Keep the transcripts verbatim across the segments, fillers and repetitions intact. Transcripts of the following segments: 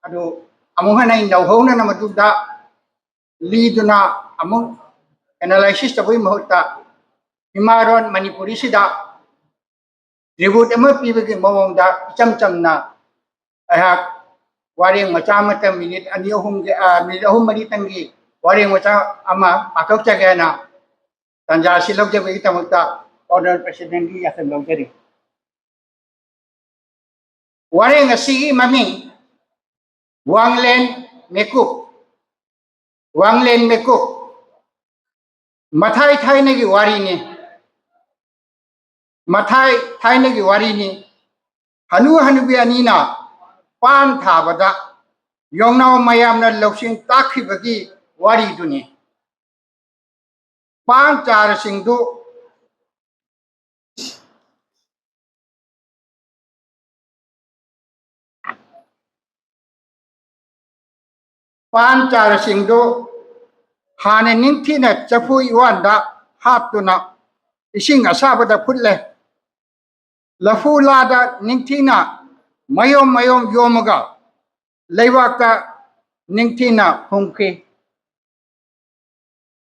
ꯑꯗꯨ ꯑꯃꯨꯛ ꯍꯟꯅ ꯑꯩ ꯅꯧꯍꯧꯅꯅ ꯃꯗꯨꯗ ꯂꯤꯗꯨꯅ ꯑꯃꯨꯛ analysis ꯇꯧꯕꯒꯤ ꯃꯍꯨꯠꯇ ꯏꯃꯥꯔꯣꯟ ꯃꯅꯤꯄꯨꯔꯤꯁꯤꯗ tribute ꯑꯃ ꯄꯤꯕꯒꯤ ꯃꯑꯣꯡꯗ ꯏꯆꯝ ꯆꯝꯅ ꯑꯩꯍꯥꯛ ꯋꯥꯔꯦꯡ ꯃꯆꯥ ꯑꯃꯇꯪ, ꯃꯤꯅꯤꯠ ꯑꯅꯤ ꯑꯍꯨꯝꯒꯤ, ꯑ, ꯃꯤꯅꯤꯠ ꯑꯍꯨꯝ ꯃꯔꯤꯇꯪꯒꯤ ꯋꯥꯔꯦꯡ ꯃꯆꯥ ꯑꯃ ꯄꯥꯊꯣꯛꯆꯒꯦ ꯍꯥꯏꯅ ꯇꯥꯟꯖꯥ ꯑꯁꯤ ꯂꯧꯖꯕꯒꯤꯗꯃꯛꯇ Honourable President ꯀꯤ ꯌꯥꯊꯪ ꯂꯧꯖꯔꯤ꯫ ꯋꯥꯔꯦꯡ ꯑꯁꯤꯒꯤ ꯃꯃꯤꯡ ꯋꯥꯡꯂꯦꯟ ꯃꯤꯀꯨꯞ꯫ ꯋꯥꯡꯂꯦꯟ ꯃꯤꯀꯨꯞ꯫ ꯃꯊꯥꯏ ꯊꯥꯏꯅꯒꯤ ꯋꯥꯔꯤꯅꯤ꯫ ꯃꯊꯥꯏ ꯊꯥꯏꯅꯒꯤ ꯋꯥꯔꯤꯅꯤ꯫ ꯍꯅꯨ ꯍꯅꯨꯕꯤ ꯑꯅꯤꯅ ꯄꯥꯟ ꯊꯥꯕꯗ ꯌꯣꯡꯅꯥꯎ ꯃꯌꯥꯝꯅ ꯂꯧꯁꯤꯡ ꯇꯥꯛꯈꯤꯕꯒꯤ ꯋꯥꯔꯤꯗꯨꯅꯤ꯫ ꯄꯥꯟ ꯆꯥꯔꯁꯤꯡꯗꯨ ꯄꯥꯟ ꯆꯥꯔꯁꯤꯡꯗꯨ ꯍꯥꯟꯅ ꯅꯤꯡꯊꯤꯅ ꯆꯐꯨ ꯏꯋꯥꯟꯗ ꯍꯥꯞꯇꯨꯅ ꯏꯁꯤꯡ ꯑꯁꯥꯕꯗ ꯐꯨꯠꯂꯦ꯫ ꯂꯐꯨ ꯂꯥꯗ ꯅꯤꯡꯊꯤꯅ ꯃꯌꯣꯝ ꯃꯌꯣꯝ ꯌꯣꯝꯃꯒ ꯂꯩꯕꯥꯛꯇ ꯅꯤꯡꯊꯤꯅ ꯐꯨꯝꯈꯤ꯫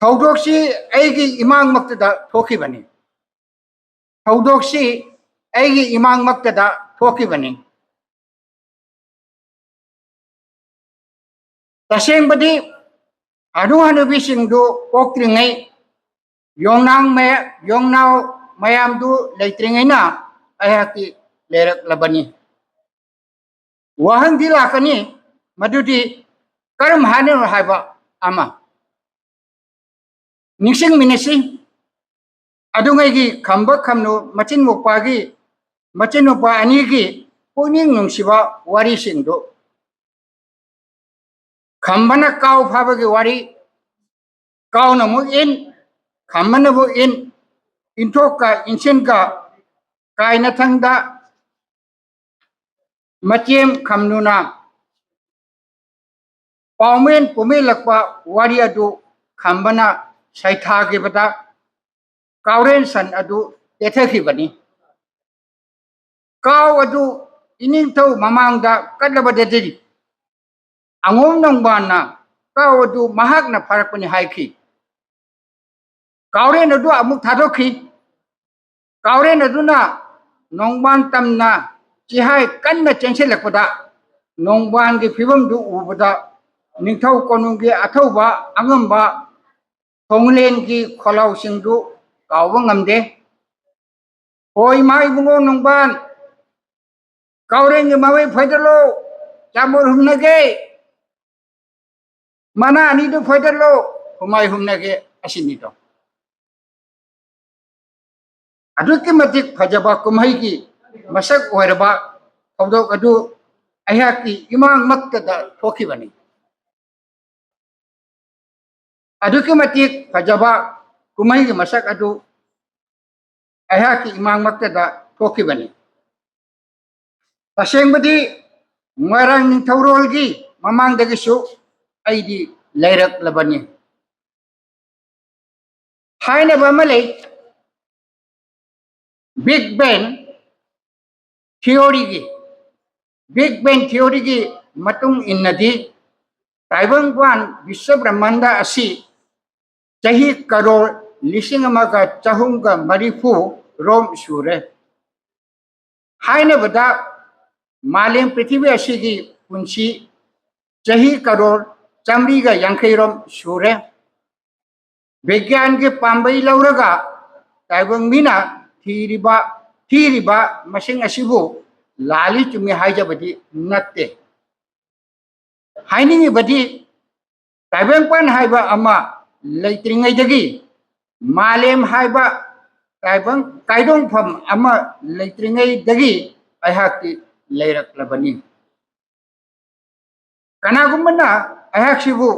ꯊꯧꯗꯣꯛꯁꯤ ꯑꯩꯒꯤ ꯏꯃꯥꯡꯃꯛꯇꯗ ꯊꯣꯛꯈꯤꯕꯅꯤ꯫ ꯊꯧꯗꯣꯛꯁꯤ ꯑꯩꯒꯤ ꯏꯃꯥꯡꯃꯛꯇꯗ ꯊꯣꯛꯈꯤꯕꯅꯤ꯫ ꯇꯁꯦꯡꯕꯗꯤ ꯍꯅꯨ ꯍꯅꯨꯕꯤꯁꯤꯡꯗꯨ ꯄꯣꯛꯇ꯭ꯔꯤꯉꯩ, ꯌꯣꯡꯅꯥꯡ ꯃꯌꯥ-, ꯌꯣꯡꯅꯥꯎ ꯃꯌꯥꯝꯗꯨ ꯂꯩꯇ꯭ꯔꯤꯉꯩꯅ ꯑꯩꯍꯥꯛꯇꯤ ꯂꯩꯔꯛꯂꯕꯅꯤ꯫ ꯋꯥꯍꯪꯗꯤ ꯂꯥꯛꯀꯅꯤ, ꯃꯗꯨꯗꯤ ꯀꯔꯝ ꯍꯥꯏꯅꯅꯣ ꯍꯥꯏꯕ ꯑꯃ꯫ ꯅꯤꯡꯁꯤꯡꯃꯤꯟꯅꯁꯤ, ꯑꯗꯨꯉꯩꯒꯤ ꯈꯝꯕ ꯈꯝꯅꯨ ꯃꯆꯤꯟ ꯃꯧꯄꯥꯒꯤ, ꯃꯆꯤꯟ ꯃꯧꯄꯥ ꯑꯅꯤꯒꯤ ꯄꯨꯛꯅꯤꯡ ꯅꯨꯡꯁꯤꯕ ꯋꯥꯔꯤꯁꯤꯡꯗꯨ꯫ ꯈꯝꯕꯅ ꯀꯥꯎ ꯐꯥꯕꯒꯤ ꯋꯥꯔꯤ, ꯀꯥꯎꯅ ꯑꯃꯨꯛ ꯏꯟ, ꯈꯝꯕꯅ ꯑꯃꯨꯛ ꯏꯟ, ꯏꯟꯊꯣꯛꯀ ꯏꯟꯁꯤꯟꯒ ꯀꯥꯏꯅꯊꯪꯗ ꯃꯆꯦꯝ ꯈꯝꯅꯨꯅ ꯄꯥꯎꯃꯦꯟ ꯄꯨꯃꯦꯜꯂꯛꯄ ꯋꯥꯔꯤ ꯑꯗꯨ ꯈꯝꯕꯅ ꯁꯩꯊꯥꯈꯤꯕꯗ ꯀꯥꯎꯔꯦꯟ ꯁꯟ ꯑꯗꯨ ꯇꯦꯊꯈꯤꯕꯅꯤ꯫ ꯀꯥꯎ ꯑꯗꯨ ꯏꯅꯤꯡꯊꯧ ꯃꯃꯥꯡꯗ ꯀꯠꯂꯕꯗꯗꯤ ꯑꯉꯣꯝ ꯅꯣꯡꯕꯥꯟꯅ ꯀꯥꯎ ꯑꯗꯨ ꯃꯍꯥꯛꯅ ꯐꯥꯔꯛꯄꯅꯤ ꯍꯥꯏꯈꯤ꯫ ꯀꯥꯎꯔꯦꯟ ꯑꯗꯨ ꯑꯃꯨꯛ ꯊꯥꯗꯣꯛꯈꯤ꯫ ꯀꯥꯎꯔꯦꯟ ꯑꯗꯨꯅ ꯅꯣꯡꯕꯥꯟ ꯇꯝꯅ ꯆꯤꯍꯥꯏ ꯀꯟꯅ ꯆꯦꯟꯁꯤꯜꯂꯛꯄꯗ, ꯅꯣꯡꯕꯥꯟꯒꯤ ꯐꯤꯕꯝꯗꯨ ꯎꯕꯗ ꯅꯤꯡꯊꯧ ꯀꯣꯅꯨꯡꯒꯤ ꯑꯊꯧꯕ ꯑꯉꯝꯕ ꯊꯣꯡꯂꯦꯟꯒꯤ ꯈꯣꯜꯂꯥꯎꯁꯤꯡꯗꯨ ꯀꯥꯎꯕ ꯉꯝꯗꯦ꯫ "ꯍꯣꯏ, ꯏꯃꯥ ꯏꯕꯨꯡꯉꯣ ꯅꯣꯡꯕꯥꯟ, ꯀꯥꯎꯔꯦꯟꯒꯤ ꯃꯃꯩ ꯐꯣꯏꯗꯠꯂꯣ, ꯆꯥꯃꯨꯔ ꯍꯨꯝꯅꯒꯦ, ꯃꯅꯥ ꯑꯅꯤꯗꯨ ꯐꯣꯏꯗꯠꯂꯣ, ꯍꯨꯃꯥꯏ ꯍꯨꯝꯅꯒꯦ" ꯑꯁꯤꯅꯤꯗꯣ꯫ ꯑꯗꯨꯛꯀꯤ ꯃꯇꯤꯛ ꯐꯖꯕ ꯀꯨꯝꯍꯩꯒꯤ ꯃꯁꯛ ꯑꯣꯏꯔꯕ ꯊꯧꯗꯣꯛ ꯑꯗꯨ ꯑꯩꯍꯥꯛꯀꯤ ꯏꯃꯥꯡꯃꯛꯇꯗ ꯊꯣꯛꯈꯤꯕꯅꯤ꯫ ꯑꯗꯨꯛꯀꯤ ꯃꯇꯤꯛ ꯐꯖꯕ ꯀꯨꯝꯍꯩꯒꯤ ꯃꯁꯛ ꯑꯗꯨ ꯑꯩꯍꯥꯛꯀꯤ ꯏꯃꯥꯡꯃꯛꯇꯗ ꯊꯣꯛꯈꯤꯕꯅꯤ꯫ ꯇꯁꯦꯡꯕꯗꯤ ꯃꯣꯏꯔꯥꯡ ꯅꯤꯡꯊꯧꯔꯣꯜꯒꯤ ꯃꯃꯥꯡꯗꯒꯤꯁꯨ ꯑꯩꯗꯤ ꯂꯩꯔꯛꯂꯕꯅꯤ꯫ ꯍꯥꯏꯅꯕ ꯑꯃ ꯂꯩ, ꯕꯤꯒ ꯕꯦꯡ ꯊꯤꯑꯣꯔꯤꯒꯤ, ꯕꯤꯒ ꯕꯦꯡ ꯊꯤꯑꯣꯔꯤꯒꯤ ꯃꯇꯨꯡ ꯏꯟꯅꯗꯤ, ꯇꯥꯏꯕꯪꯄꯥꯟ ꯕꯤꯁ꯭ꯋ ꯕ꯭ꯔꯍꯃꯟꯗ ꯑꯁꯤ ꯆꯍꯤ ꯀꯔꯣꯔ ꯂꯤꯁꯤꯡ ꯑꯃꯒ ꯆꯍꯨꯝꯒ ꯃꯔꯤꯐꯨ ꯔꯣꯝ ꯁꯨꯔꯦ꯫ ꯍꯥꯏꯅꯕꯗ, ꯃꯥꯂꯦꯝ ꯄ꯭ꯔꯤꯊꯤꯕꯤ ꯑꯁꯤꯒꯤ ꯄꯨꯟꯁꯤ ꯆꯍꯤ ꯀꯔꯣꯔ ꯆꯥꯃꯔꯤꯒ ꯌꯥꯡꯈꯩ ꯔꯣꯝ ꯁꯨꯔꯦ꯫ ꯕꯤꯒ꯭ꯌꯥꯟꯒꯤ ꯄꯥꯝꯕꯩ ꯂꯧꯔꯒ ꯇꯥꯏꯕꯪ ꯃꯤꯅ ꯊꯤꯔꯤꯕ, ꯊꯤꯔꯤꯕ ꯃꯁꯤꯡ ꯑꯁꯤꯕꯨ ꯂꯥꯜꯂꯤ ꯆꯨꯝꯃꯤ ꯍꯥꯏꯖꯕꯗꯤ ꯅꯠꯇꯦ꯫ ꯍꯥꯏꯅꯤꯡꯉꯤꯕꯗꯤ, ꯇꯥꯏꯕꯪꯄꯥꯟ ꯍꯥꯏꯕ ꯑꯃ ꯂꯩꯇ꯭ꯔꯤꯉꯩꯗꯒꯤ, ꯃꯥꯂꯦꯝ ꯍꯥꯏꯕ ꯇꯥꯏꯕꯪ ꯀꯥꯏꯗꯣꯡꯐꯝ ꯑꯃ ꯂꯩꯇ꯭ꯔꯤꯉꯩꯗꯒꯤ ꯑꯩꯍꯥꯛꯇꯤ ꯂꯩꯔꯛꯂꯕꯅꯤ꯫ ꯀꯅꯥꯒꯨꯝꯕꯅ ꯑꯩꯍꯥꯛꯁꯤꯕꯨ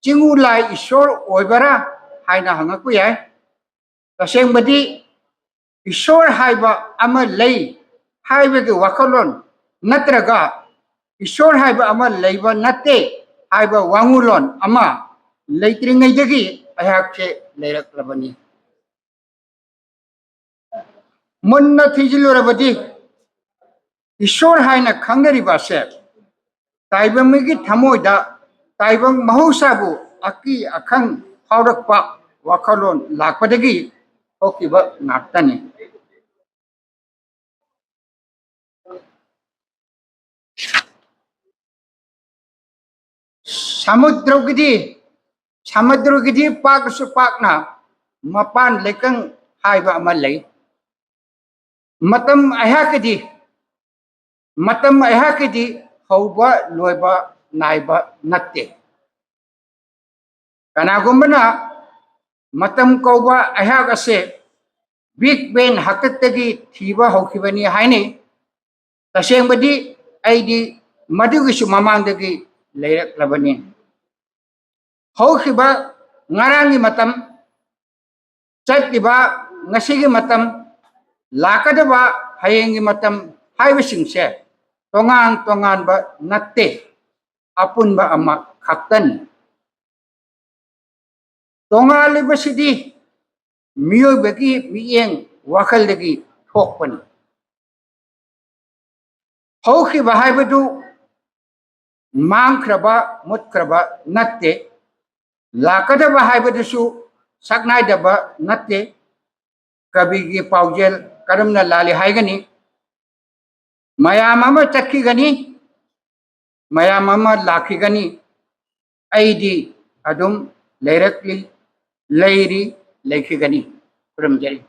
ꯆꯤꯡꯉꯨ ꯂꯥꯏ ꯏꯁꯣꯔ ꯑꯣꯏꯕꯔꯥ ꯍꯥꯏꯅ ꯍꯪꯉꯛꯄ ꯌꯥꯏ꯫ ꯇꯁꯦꯡꯕꯗꯤ ꯏꯁꯣꯔ ꯍꯥꯏꯕ ꯑꯃ ꯂꯩ ꯍꯥꯏꯕꯒꯤ ꯋꯥꯈꯜꯂꯣꯟ ꯅꯠꯇ꯭ꯔꯒ ꯏꯁꯣꯔ ꯍꯥꯏꯕ ꯑꯃ ꯂꯩꯕ ꯅꯠꯇꯦ ꯍꯥꯏꯕ ꯋꯥꯉꯨꯂꯣꯟ ꯑꯃ ꯂꯩꯇ꯭ꯔꯤꯉꯩꯗꯒꯤ ꯑꯩꯍꯥꯛꯁꯦ ꯂꯩꯔꯛꯂꯕꯅꯤ꯫ ꯃꯨꯟꯅ ꯊꯤꯖꯤꯜꯂꯨꯔꯕꯗꯤ ꯏꯁꯣꯔ ꯍꯥꯏꯅ ꯈꯪꯅꯔꯤꯕ ꯑꯁꯦ ꯇꯥꯏꯕꯪ ꯃꯤꯒꯤ ꯊꯃꯣꯏꯗ ꯇꯥꯏꯕꯪ ꯃꯍꯧꯁꯥꯕꯨ ꯑꯀꯤ ꯑꯈꯪ ꯐꯥꯎꯔꯛꯄ ꯋꯥꯈꯜꯂꯣꯟ ꯂꯥꯛꯄꯗꯒꯤ ꯊꯣꯛꯈꯤꯕ ꯉꯥꯛꯇꯅꯤ꯫ ꯁꯃꯨꯗ꯭ꯔꯒꯤꯗꯤ, ꯁꯃꯨꯗ꯭ꯔꯒꯤꯗꯤ ꯄꯥꯛꯁꯨ ꯄꯥꯛꯅ ꯃꯄꯥꯟ ꯂꯩꯀꯪ ꯍꯥꯏꯕ ꯑꯃ ꯂꯩ꯫ ꯃꯇꯝ ꯑꯩꯍꯥꯛꯀꯤꯗꯤ, ꯃꯇꯝ ꯑꯩꯍꯥꯛꯀꯤꯗꯤ ꯍꯧꯕ ꯂꯣꯏꯕ ꯅꯥꯏꯕ ꯅꯠꯇꯦ꯫ ꯀꯅꯥꯒꯨꯝꯕꯅ ꯃꯇꯝ ꯀꯧꯕ ꯑꯩꯍꯥꯛ ꯑꯁꯦ Big Bang ꯍꯥꯛꯇꯛꯇꯒꯤ ꯊꯤꯕ ꯍꯧꯈꯤꯕꯅꯤ ꯍꯥꯏꯅꯩ꯫ ꯇꯁꯦꯡꯕꯗꯤ ꯑꯩꯗꯤ ꯃꯗꯨꯒꯤꯁꯨ ꯃꯃꯥꯡꯗꯒꯤ ꯂꯩꯔꯛꯂꯕꯅꯤ꯫ ꯍꯧꯈꯤꯕ ꯉꯔꯥꯡꯒꯤ ꯃꯇꯝ, ꯆꯠꯂꯤꯕ ꯉꯁꯤꯒꯤ ꯃꯇꯝ, ꯂꯥꯛꯀꯗꯕ ꯍꯌꯦꯡꯒꯤ ꯃꯇꯝ ꯍꯥꯏꯕꯁꯤꯡꯁꯦ ꯇꯣꯉꯥꯟ ꯇꯣꯉꯥꯟꯕ ꯅꯠꯇꯦ, ꯑꯄꯨꯟꯕ ꯑꯃ ꯈꯛꯇꯅꯤ꯫ ꯇꯣꯉꯥꯜꯂꯤꯕꯁꯤꯗꯤ ꯃꯤꯑꯣꯏꯕꯒꯤ ꯃꯤꯠꯌꯦꯡ ꯋꯥꯈꯜꯗꯒꯤ ꯊꯣꯛꯄꯅꯤ꯫ ꯍꯧꯈꯤꯕ ꯍꯥꯏꯕꯗꯨ ꯃꯥꯡꯈ꯭ꯔꯕ, ꯃꯨꯠꯈ꯭ꯔꯕ ꯅꯠꯇꯦ꯫ ꯂꯥꯛꯀꯗꯕ ꯍꯥꯏꯕꯗꯨꯁꯨ ꯁꯛꯅꯥꯏꯗꯕ ꯅꯠꯇꯦ꯫ ꯀꯕꯤꯒꯤ ꯄꯥꯎꯖꯦꯜ ꯀꯔꯝꯅ ꯂꯥꯜꯂꯤ ꯍꯥꯏꯒꯅꯤ? ꯃꯌꯥꯝ ꯑꯃ ꯆꯠꯈꯤꯒꯅꯤ, ꯃꯌꯥꯝ ꯑꯃ ꯂꯥꯛꯈꯤꯒꯅꯤ, ꯑꯩꯗꯤ ꯑꯗꯨꯝ ꯂꯩꯔꯛꯂꯤ, ꯂꯩꯔꯤ, ꯂꯩꯈꯤꯒꯅꯤ꯫ ꯈꯨꯔꯨꯝꯖꯔꯤ꯫